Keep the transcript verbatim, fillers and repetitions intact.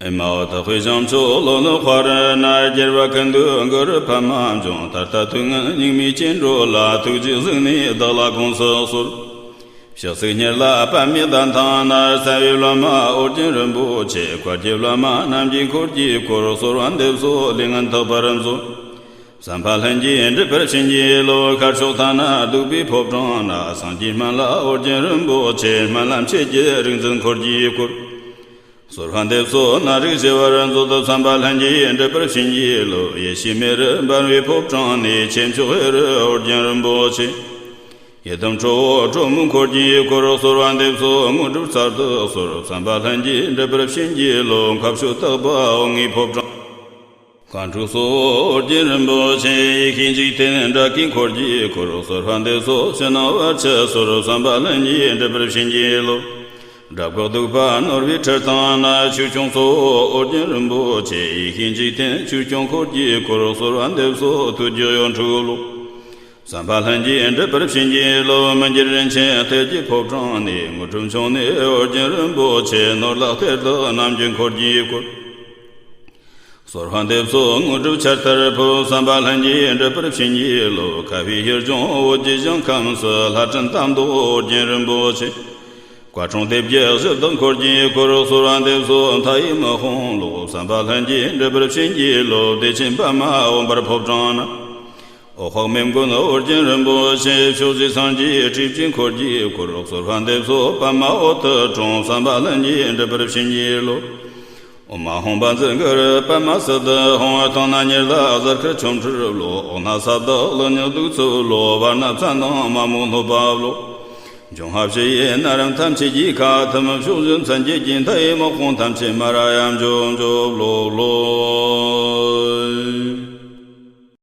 ཨེ་མ་ཧོ། ད་དཔེ་བྱང་ཆུབ་ལོ་ནི་དཔའ་རུ་ན། རྒྱལ་བ་ཀུན་འདུས་གུ་རུ་འཕགས་མ་འབྱུང་། ད་ལྟ་ཐུགས་ངན་སྙིགས་མའི་སྐྱེ་འགྲོ་ལ། ཐུགས་རྗེས་གཟིགས་ནས་བདག་ལ་དགོངས་སུ་གསོལ། ཕྱག་འཚལ་གཉེར་ལ་པདྨའི་བདག་མཐའ་ན། གསང་བའི་བླ་མ་ཨོ་རྒྱན་རིན་པོ་ཆེ། བཀའ་བརྒྱུད་བླ་མ་རྣམས་ཀྱི་འཁོར་གྱིས་བསྐོར། གསོལ་བ་འདེབས་སོ་ལས་ངན་དག་པར་མཛོད། བསམ་པ་ལྷུན་གྱིས་འགྲུབ་པར་བྱིན་གྱིས་རློབས། ཤར་ཕྱོགས་ཐ་ན་གདུགས་པའི་ཕོ་བྲང་ན། སངས་རྒྱས་སྨན་བླ་ཨོ་རྒྱན་རིན་པོ་ཆེ། སྨོན་ལམ་ཆོས་ཀྱི་རིག་འཛིན་འཁོར་གྱིས་བསྐོར། གསོལ་བ་འདེབས་སོ་སྣ་རིགས་ཞི་བར་མཛོད། བསམ་པ་ལྷུན་གྱིས་འགྲུབ་པར་བྱིན་གྱིས་རློབས། ཡེ་ཤེས་མེ་རུ་འབར་བའི་ཕོ་བྲང་ནས། ཆེ་མཆོག་ཧེ་རུ་ཨོ་རྒྱན་རིན་པོ་ཆེ། ཡི་དམ་ཁྲོ་བོ་ཁྲོ་མོའི་འཁོར་གྱིས་བསྐོར། གསོལ་བ་འདེབས་སོ་དངོས་གྲུབ་ཚར་དུ་གསོལ། བསམ་པ་ལྷུན་གྱིས་འགྲུབ་པར་བྱིན་གྱིས་རློབས། མཁའ་སྤྱོད་དག་པ་འོག་མིན་ཕོ་བྲང་། མཁའ་འགྲོ་སོགས་ཨོ་རྒྱན་རིན་པོ་ཆེ། ཡེ་ཤེས་འཇིག་རྟེན་དགྲ་བགེགས་འཁོར་གྱིས་བསྐོར། གསོལ་བ་འདེབས་སོ་ཕྱི་ནང་བར་ཆད་སོལ། བསམ་པ་ལྷུན་གྱིས་འགྲུབ་པར་བྱིན་གྱིས་རློབས། དགྲ་བགེགས་གདུག་པ་ནོར་བུའི་ཁྲི་སྟེང་ན། ཆོས་སྐྱོང་གཙོ་བོ་ཨོ་རྒྱན་རིན་པོ་ཆེ། ཡེ་ཤེས་འཇིག་རྟེན་ཆོས་སྐྱོང་འཁོར་གྱིས་བསྐོར། གསོལ་བ་འདེབས་སོ་ཐུགས་རྒྱུད་ཡོངས་འཁྲུགས་རློབས། བསམ་པ་ལྷུན་གྱིས་འགྲུབ་པར་བྱིན་གྱིས་རློབས། མི་འགྱུར་རིན་ཆེན་གཏེར་གྱི་ཕོ་བྲང་ནས། དངོས་གྲུབ་འབྱུང་གནས་ཨོ་རྒྱན་རིན་པོ་ཆེ། ནོར་ལྷ་གཏེར་བདག་རྣམས་ཀྱི་འཁོར་གྱིས་བསྐོར། གསོལ་བ་འདེབས་སོ་དངོས་གྲུབ་ཆར་ལྟར་འཕོ། བསམ་པ་ལྷུན་གྱིས་འགྲུབ་པར་བྱིན་གྱིས་རློབས། ཁ་བའི་ཡུལ་ལྗོངས་འོད་ཀྱི་ཞིང་ཁམས་སུ། ལྷ་སྲིན་གཏམ་བཟློག་ཨོ་རྒྱན་རིན་པོ་ཆེ། བཀའ་དྲུང་སྡེ་བརྒྱད་གཞི་བདག་འཁོར་གྱིས་བསྐོར། གསོལ་བ་འདེབས་སོ་མཐའ་ཡས་མི་དཔུང་རློབས། བསམ་པ་ལྷུན་གྱིས་འགྲུབ་པར་བྱིན་གྱིས་རློབས། བདེ་ཆེན་པདྨ་འོད་འབར་ཕོ་བྲང་ན། འོད་དཔག་མེད་མགོན་ཨོ་རྒྱན་རིན་པོ་ཆེ། ཕྱོགས་བཞི་སངས་རྒྱས་སྤྲུལ་པའི་འཁོར་གྱིས་བསྐོར། གསོལ་བ་འདེབས་སོ་པདྨ་འོད་དུ་ཀྲུང་། བསམ་པ་ལྷུན་གྱིས་འགྲུབ་པར་བྱིན་གྱིས་རློབས། ཨོཾ་ཨཱཿཧཱུྃ་བཛྲ་གུ་རུ་པདྨ་སིདྡྷི་ཧཱུྃ། ཐང་ན་ཉི་ཟླ་གཟའ་སྐར་ཆོ་འཕྲུལ་རློབས། འོག་ན་ས་བདག་ཀླུ་གཉན་གདུག་རྩུབ་རློབས། བར་ན་མཚན་དང་མ་མོ་ནོར་བུ་རློབས། འབྱུང་ལྷ་བཞི་ཡི་ན་རིམ་ཐམས་ཅད་ཀྱིས་ཁ་ཐུམ། ཕྱོགས་བཞི་མཚན་བརྒྱད་ཀྱི་མཐའ་ཡས་དམག་དཔུང་ཐམས་ཅད་མ་ར་ཡ་འཇོམས་འཇོམས་རློབས་རློབས།